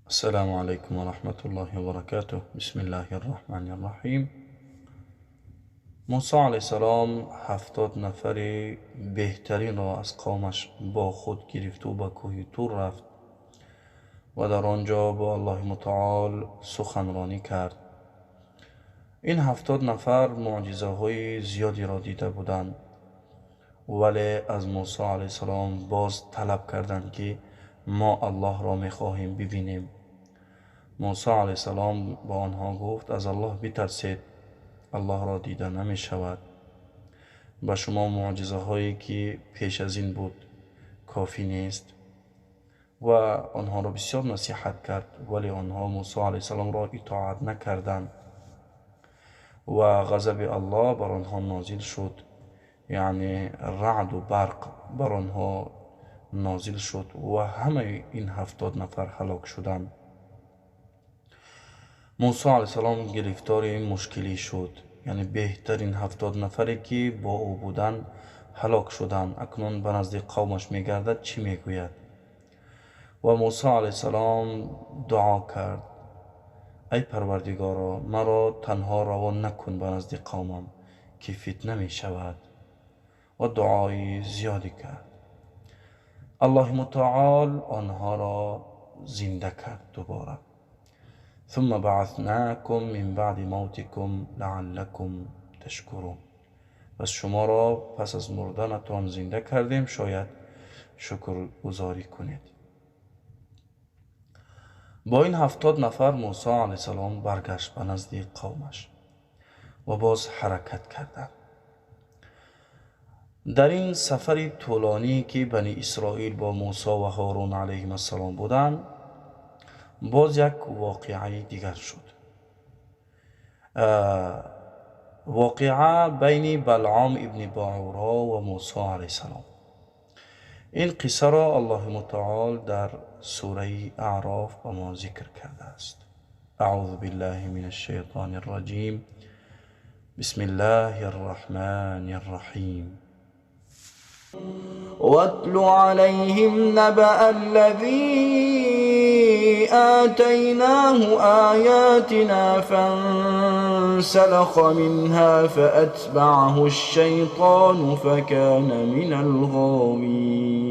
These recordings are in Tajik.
السلام عليكم ورحمة الله وبركاته. بسم الله الرحمن الرحیم. موسی علیه السلام 70 نفر بهترین را از قومش با خود گرفت و به کوه طور رفت و در آنجا با الله متعال سخنرانی کرد. این 70 نفر معجزه های زیادی را دیده بودند، ولی از موسی علیه السلام باز طلب کردند که ما الله را میخواهیم ببینیم. موسی علیه السلام با آنها گفت از الله بترسید، الله را دیده نمی شود. به شما معجزه هایی که پیش از این بود کافی نیست. و آنها را بسیار نصیحت کرد، ولی آنها موسی علیه السلام را اطاعت نکردند و غضب الله بر آنها نازل شد، یعنی رعد و برق بر آنها نازل شد و همه این 70 نفر هلاک شدند. موسی علیه السلام گرفتار این مشکلی شد، یعنی بهترین 70 نفری که با او بودند هلاک شدند. اکنون به نزد قومش میگردد، چی میگوید؟ و موسی علیه السلام دعا کرد ای پروردگارا، مرا تنها روان نکن به نزد قومم که فتنه می شود. و دعای زیادی کرد. الله متعال آنها را زنده کرد دوباره. ثم بعثناکم من بعد موتکم لعلکم تشکرون. پس شما را پس از مردنتان زنده کردیم، شاید شکرگزاری کنید. با این 70 نفر موسی علیه السلام برگشت به نزد قومش و باز حرکت کردند. در این سفر طولانی که بنی اسرائیل با موسی و هارون علیهم السلام بودند، باز یک واقعه دیگر شد. واقعه بین بلعام ابن باعورا و موسی علیه السلام. این قصه را الله متعال در سوره اعراف به ما ذکر کرده است. اعوذ بالله من الشیطان الرجیم. بسم الله الرحمن الرحیم. واتل عليهم نبأ الذي آتيناه آياتنا فانسلخ منها فأتبعه الشيطان فكان من الغاوين.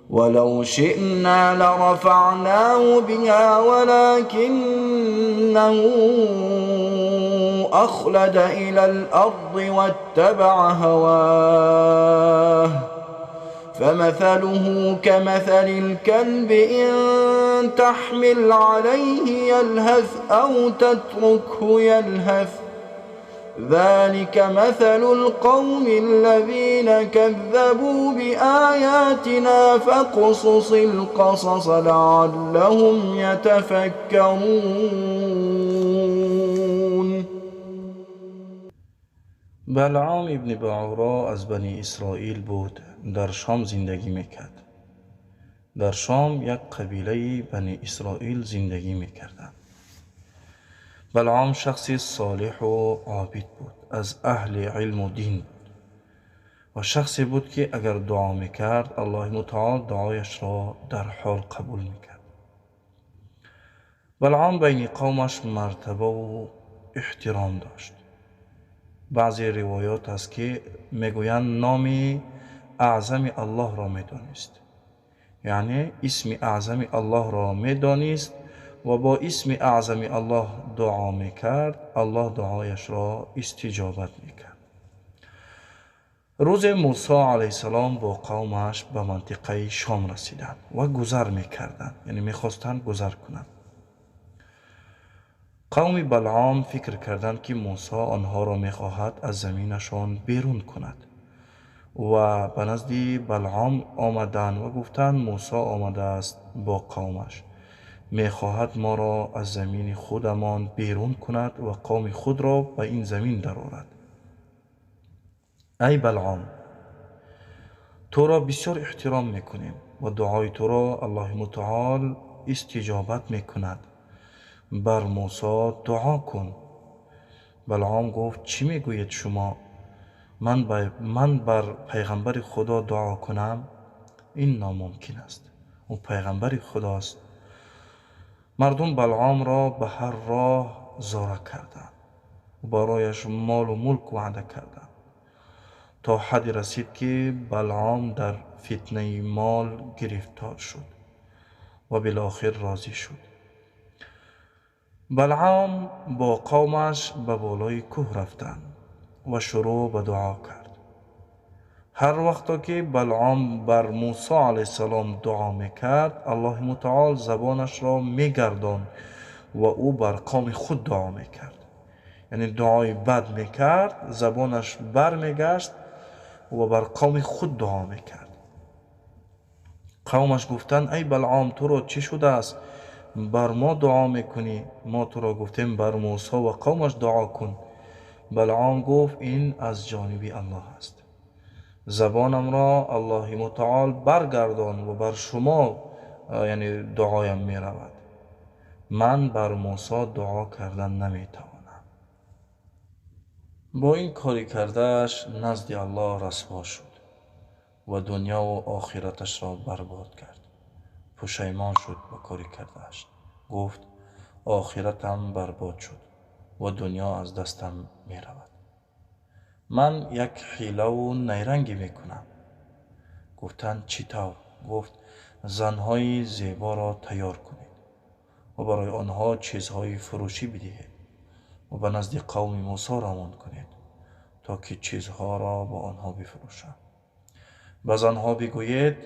ولو شئنا لرفعناه بها ولكنه أخلد إلى الأرض واتبع هواه فمثله كمثل الكلب إن تحمل عليه يلهث أو تتركه يلهث ذلك مثل القوم الذين كذبوا بآياتنا فاقصص القصص لعلهم يتفكرون. بلعام ابن باعورا از بنی اسرائیل بود، در شام زندگی میکرد. در شام یک قبیله بنی اسرائیل زندگی میکردند. بلعام شخصی صالح و عابد بود، از اهل علم و دین بود و شخصی بود که اگر دعا میکرد الله متعال دعایش را در حال قبول میکرد. بلعام بین قومش مرتبه و احترام داشت. بعضی روایات هست که میگویند نام اعظم الله را میدانست، یعنی اسم اعظم الله را میدانست و با اسم اعظم الله دعا میکرد، الله دعایش را استجابت میکرد. روز موسی علیه السلام با قومش به منطقه شام رسیدند و گذر میکردند، یعنی میخواستند گذر کنند. قوم بلعام فکر کردند که موسی آنها را میخواهد از زمینشان بیرون کند و به نزد بلعام آمدند و گفتند موسی آمده است با قومش، میخواهد ما را از زمین خودمان بیرون کند و قوم خود را به این زمین درآورد. ای بلعام، تو را بسیار احترام میکنیم و دعای تو را الله متعال استجابت میکند، بر موسی دعا کن. بلعام گفت چی میگویید شما؟ من بر پیغمبر خدا دعا کنم؟ این ناممکن است. Ӯ пайғамбари Худост. Мардум Балъомро ба ҳар роҳ зора карданд, барояш молу мулк ваъда карданд, то ҳадде расид, ки Балъом дар фитнаи мол гирифтор шуд ва билохир розӣ шуд. Балъом бо қавмаш ба болои кӯҳ рафтанд ва шурӯъ ба дуо кард. Ҳар вақто ки Балъом бар Мусо алайҳиссалом дуо мекард, Аллоҳи мутаол забонашро мегардонд ва ӯ бар қавми худ дуо мекард. Яъне дуои бад мекард, забонаш бармегашт ва бар қавми худ дуо мекард. Қавмаш гуфтанд: ай Балъом, туро чӣ шудааст? Бар мо дуо мекунӣ? Мо туро гуфтем бар Мусо ва қавмаш дуо кун. Балъом гуфт: ин аз ҷониби Аллоҳ аст. Забонамро Аллоҳи мутаол баргардон ва бар шумо, яъне дуоям меравад. Ман бар Мусо дуо кардан наметавонам. Бо ин кори кардааш назди Аллоҳ расво шуд ва дунёву охираташро барбод кард. Пушаймон шуд ба кори кардааш. Гуфт: охиратам барбод шуд ва дунё аз дастам меравад. Ман як ҳилаву найрангӣ мекунам. Гуфтанд: чӣ тавр? Гуфт: занҳои зеборо тайёр кунед ва барои онҳо чизҳои фурӯшӣ бидиҳед ва ба назди қавми Мусо равон кунед, то ки чизҳоро ба онҳо бифурӯшанд. Ба занҳо бигӯед: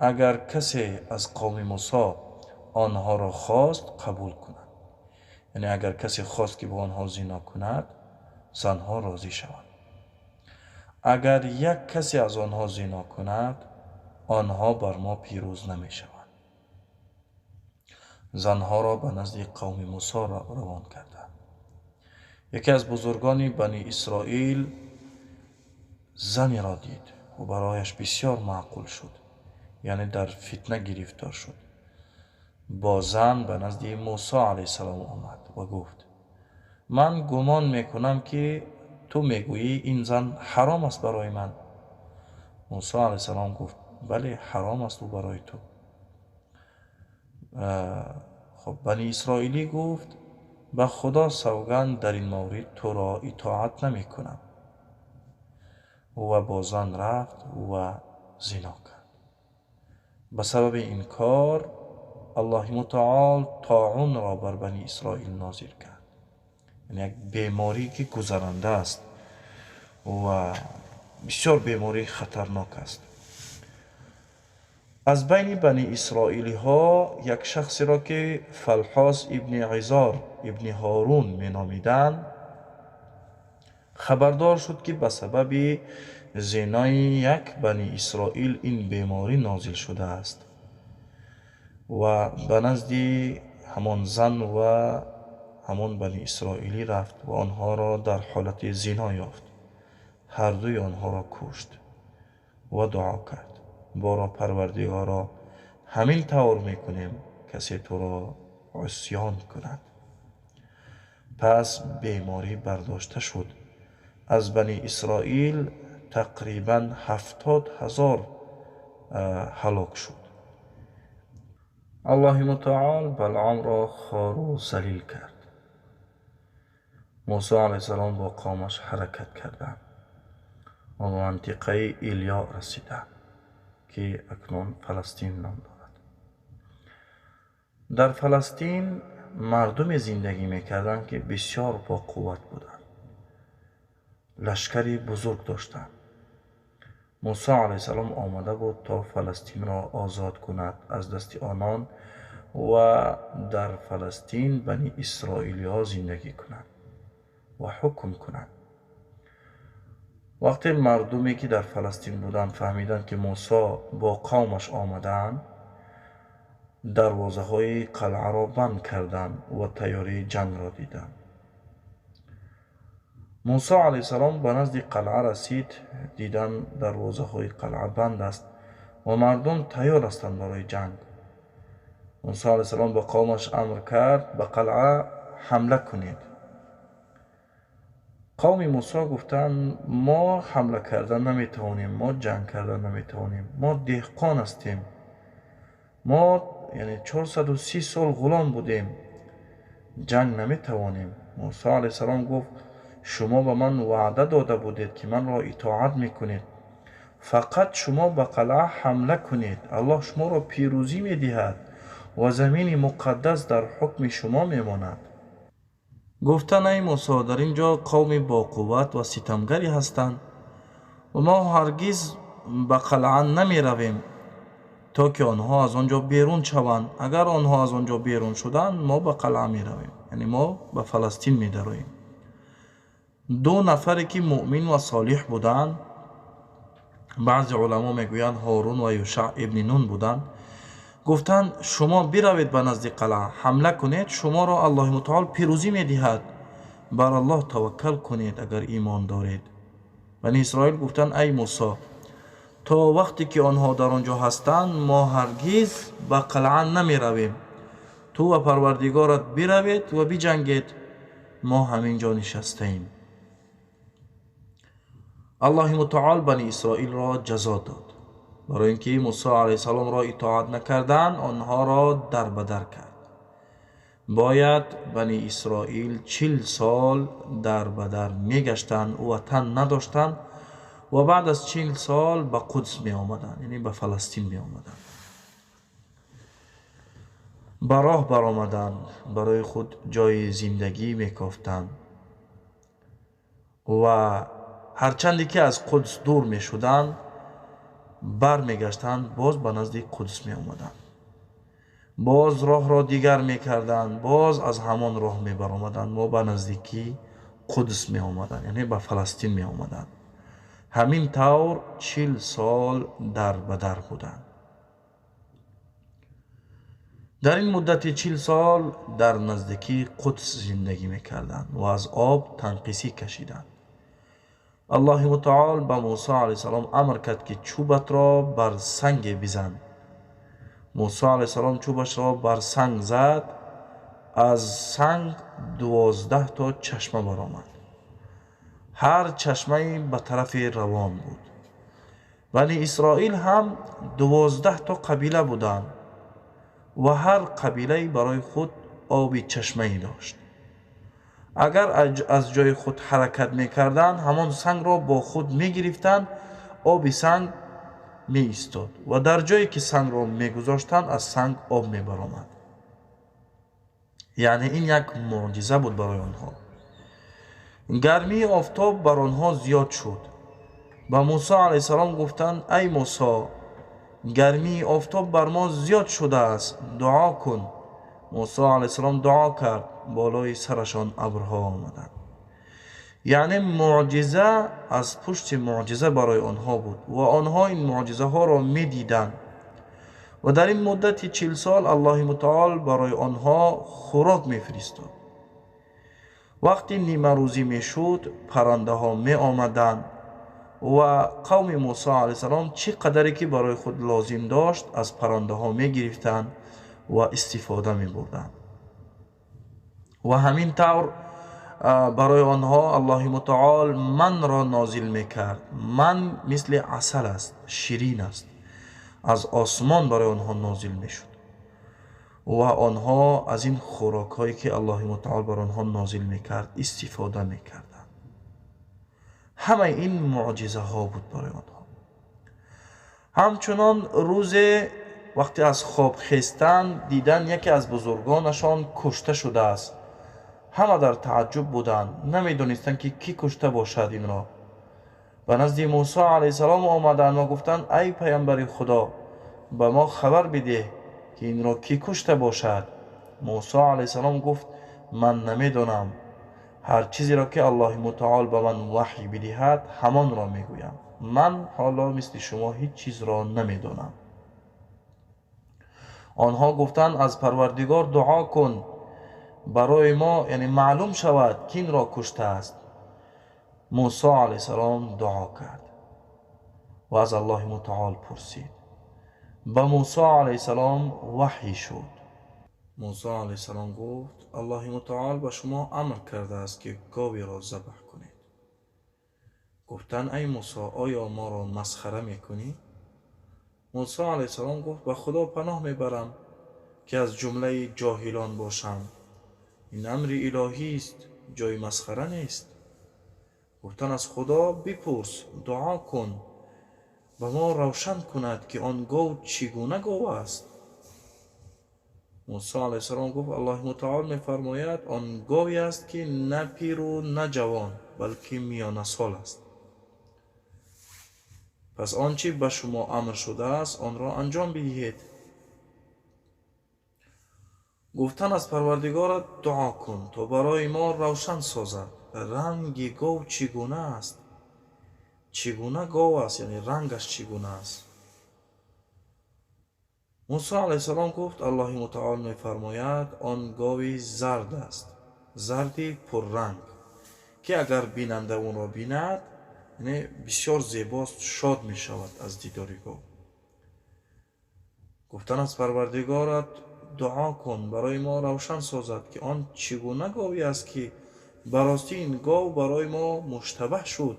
агар касе аз қавми Мусо онҳоро хост, қабул кунад. Яъне агар касе хост, ки бо онҳо зино кунад, занҳо розӣ шаванд. Агар як касе аз онҳо зино кунад, онҳо бар мо пирӯз намешаванд. Занҳоро ба назди қавми Мусо равон карданд. Яке аз бузургони Бани Исроил занеро дид ва барояш бисёр маъқул шуд, яъне дар фитна гирифтор шуд. Бо зан ба назди Мусо алайҳиссалом омад ва гуфт: ман гумон мекунам, ки ту мегӯӣ ин зан ҳаром аст барои ман. Мусо алайҳиссалом гуфт: бале, ҳаром аст ӯ барои ту. Хоб, Бани Исроилӣ гуфт: ба Худо савганд, дар ин маврид туро итоат намекунам. Ва бо зан рафт ва зино кард. Ба сабаби ин кор Аллоҳи мутаол тоунро бар Бани Исроил нозил кард. Яъне як беморӣ, ки гузаранда аст ва бисёр бемории хатарнок аст. Аз байни Бани Исроилиҳо як шахсеро, ки Фалҳос ибни Изор ибни Ҳорун меномиданд, хабардор шуд, ки ба сабаби зинои як Бани Исроил ин беморӣ нозил шудааст, ва ба назди ҳамон зан ва ҳамон Бани Исроилӣ рафт ва онҳоро дар ҳолати зино ёфт. Ҳардуи онҳоро кушт ва дуо кард: боро Парвардигоро, ҳамин тавр мекунем, касе туро усён кунад. Пас беморӣ бардошта шуд. Аз Бани Исроил тақрибан 70 000 ҳалок шуд. Аллоҳи мутаол Балъомро хору залил кард. Мусо алайҳиссалом бо қавмаш ҳаракат карданд ва ба мантиқаи Илё расиданд, ки акнун Фаластин ном дорад. Дар Фаластин мардуме зиндагӣ мекарданд, ки бисёр боқувват буданд, лашкари бузург доштанд. Мусо алайҳиссалом омада буд, то Фаластинро озод кунад аз дасти онон ва дар Фаластин Бани Исроилиҳо зиндагӣ кунанд ва ҳукм кунанд. Вақте мардуме, ки дар Фаластин буданд, фаҳмиданд, ки Мусо бо қавмаш омадаанд, дарвозаҳои қалъаро банд карданд ва тайёрии ҷангро диданд. Мусо алайҳиссалом ба назди қалъа расид. Дидан, дарвозаҳои қалъа банд аст ва мардум тайёр ҳастанд барои ҷанг. Мусо алайҳиссалом ба қавмаш амр кард: ба қалъа ҳамла кунед. Қавми Мусо гуфтанд: мо ҳамла кардан наметавонем, мо ҷанг кардан наметавонем, мо деҳқон ҳастем. Мо яъне 430 сол ғулом будем, ҷанг наметавонем. Мусо алайҳиссалом гуфт: шумо ба ман ваъда дода будед, ки манро итоат мекунед. Фақат шумо ба қалъа ҳамла кунед, Аллоҳ шуморо пирӯзӣ медиҳад ва замини муқаддас дар ҳукми шумо мемонад. Гуфтанд: ай Мусо, дар ин ҷо қавми боқувват ва ситамгаре ҳастанд ва мо ҳаргиз ба қалъа намеравем, то ки онҳо аз он ҷо берун шаванд. Агар онҳо аз он ҷо берун шуданд, мо ба қалъа меравем, яъне мо ба Фаластин медароем. Ду нафаре ки муъмин ва солиҳ буданд, баъзе уламо мегӯянд Ҳорун ва Юшаъ ибни Нун буданд, гуфтанд: шумо биравед ба назди қалъа, ҳамла кунед, шуморо Аллоҳи мутаол пирӯзӣ медиҳад. Бар Аллоҳ таваккал кунед, агар имон доред. Бани Исроил гуфтанд: ай Мусо, то вақте ки онҳо дар он ҷо ҳастанд, мо ҳаргиз ба қалъа намеравем. Ту ва Парвардигорат биравед ва биҷангед, мо ҳамин ҷо нишастаем. Аллоҳи мутаол Бани Исроилро ҷазо дод. Барои ин ки Мусо алайҳиссаломро итоат накарданд, онҳоро дарбадар кард. Бояд Бани Исроил 40 сол дарбадар мегаштанд, ватан надоштанд ва баъд аз 40 сол ба Қудс меомаданд, яъне ба Фаластин меомаданд. Ба роҳ баромаданд, барои худ ҷои зиндагӣ мекофтанд ва ҳарчанде ки аз Қудс дур мешуданд, бармегаштанд, боз ба назди Қудс меомаданд. Боз роҳро дигар мекарданд, боз аз ҳамон роҳ мебаромаданд, мо ба наздикии Қудс меомаданд, яъне ба Фаластин меомаданд. Ҳамин тавр 40 сол дар ба дар буданд. Дар ин муддати 40 сол дар наздикии Қудс зиндагӣ мекарданд ва аз об танқисӣ кашиданд. Аллоҳи мутаол ба Мусо алайҳиссалом амр кард, ки чӯбатро бар санге бизан. Мусо алайҳиссалом чӯбашро бар санг зад, аз санг 12 то чашма баромад. Ҳар чашмае ба тарафи равон буд. Бани Исроил ҳам 12 то қабила буданд ва ҳар қабилае барои худ оби чашмае дошт. Агар аз ҷои худ ҳаракат мекарданд, ҳамон сангро бо худ мегирифтанд, оби санг меистод ва дар ҷое ки сангро мегузоштанд, аз санг об мебаромад. Яъне ин як муъҷиза буд барои онҳо. Гармии офтоб бар онҳо зиёд шуд. Ба Мусо алайҳиссалом гуфтанд: ай Мусо, гармии офтоб бар мо зиёд шудааст, дуо кун. Мусо алайҳиссалом дуо кард, болои сарашон абрҳо омаданд. Яъне муъҷиза аз пушти муъҷиза барои онҳо буд ва онҳо ин муъҷизаҳоро медиданд. Ва дар ин муддати 40 сол Аллоҳи мутаол барои онҳо хӯрок мефиристод. Вақти нимарӯзӣ мешуд, паррандаҳо меомаданд ва қавми Мусо алайҳиссалом чӣ қадаре ки барои худ лозим дошт, аз паррандаҳо мегирифтанд ва истифода мебурданд. Ва ҳамин тавр барои онҳо Аллоҳи мутаол манро нозил мекард. Ман мисли асал аст, ширин аст, аз осмон барои онҳо нозил мешуд ва онҳо аз ин хӯрокҳое ки Аллоҳи мутаол бар онҳо нозил мекард истифода мекарданд. Ҳамаи ин муъҷизаҳо буд барои онҳо. Ҳамчунон рӯзе вақте аз хоб хестанд, дидан яке аз бузургонашон кушта шудааст. Ҳама дар тааҷҷуб буданд, намедонистанд ки кӣ кушта бошад инро. Ба назди Мусо алайҳиссалом омаданд ва гуфтанд: ай паямбари Худо, ба мо хабар бидеҳ ки инро кӣ кушта бошад. Мусо алайҳиссалом гуфт: ман намедонам, ҳар чизеро ки Аллоҳи мутаол ба ман ваҳй бидиҳад, ҳамонро мегӯям. Ман ҳоло мисли шумо ҳеҷ чизро намедонам. Онҳо гуфтанд: аз Парвардигор дуо кун барои мо, яъне маълум шавад ки инро куштааст. Мусо алайҳиссалом дуо кард ва аз Аллоҳи мутаол пурсид. Ба Мусо алайҳиссалом ваҳй шуд. Мусо алайҳиссалом гуфт: Аллоҳи мутаол ба шумо амр кардааст ки говеро забҳ кунед. Гуфтанд: ай Мусо, оё моро масхара мекунӣ? Мусо алайҳиссалом гуфт: ба Худо паноҳ мебарам, ки аз ҷумлаи ҷоҳилон бошам. Ин амри илоҳист, ҷои масхара нест. Гуфтан: аз Худо бипурс, дуо кун, ба мо равшан кунад, ки он гов чӣ гуна гов аст. Мусо алайҳиссалом гуфт: Аллоҳи мутаол мефармояд: он гове аст, ки на пиру на ҷавон, балки миёнасол аст. Пас он чӣ ба шумо амр шудааст, онро анҷом бидиҳед. Гуфтан: аз Парвардигорат дуо кун, то барои мо равшан созад ранги гов чӣ гуна аст, чӣ гуна гов аст, яъне рангаш чӣ гуна аст. Мусо алайҳиссалом гуфт: Аллоҳи мутаол мефармояд: он гови зард аст, зарди пурранг, ки агар бинанда онро бинад, яъне бисёр зебост, шод мешавад аз дидори гов. Гуфтан: аз Парвардигорат дуо кун, барои мо равшан созад, ки он чӣ гуна гове аст, ки ба ростӣ ин гов барои мо муштабаҳ шуд.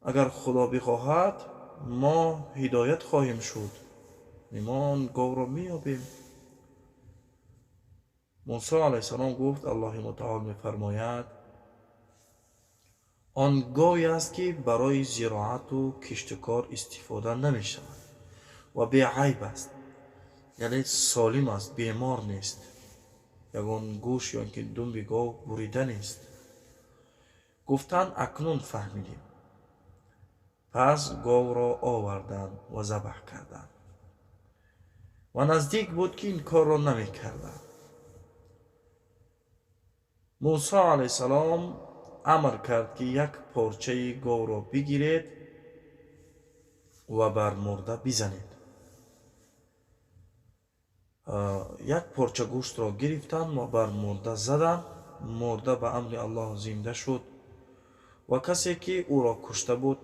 Агар Худо бихоҳад, мо ҳидоят хоҳем шуд, мо он говро меёбем. Мусо алайҳиссалом гуфт: Аллоҳи мутаол мефармояд: он гове аст, ки барои зироату киштукор истифода намешавад ва беайб аст, яъне солим аст, бемор нест, ягон гӯш ё ки думби гов бурида нест. Гуфтанд: акнун фаҳмидем. Пас говро оварданд ва забҳ карданд ва наздик буд, ки ин корро намекарданд. Мусо алайҳиссалом амр кард, ки як порчаи говро бигиред ва бар мурда бизанед. Як порча гӯштро гирифтанд ва бар мурда заданд. Мурда ба амри Аллоҳ зинда шуд ва касе, ки ӯро кушта буд,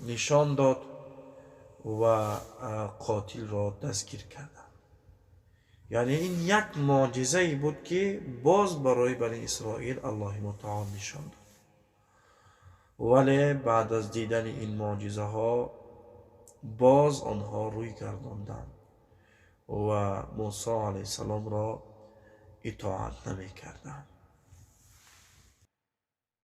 нишон дод ва қотилро дастгир карданд. Яъне ин як муъҷизае буд, ки боз барои Бани Исроил Аллоҳи мутаол нишон дод. Вале баъд аз дидани ин муъҷизаҳо боз онҳо рӯй гардонданд ва Мусо алайҳиссаломро итоат намекарданд.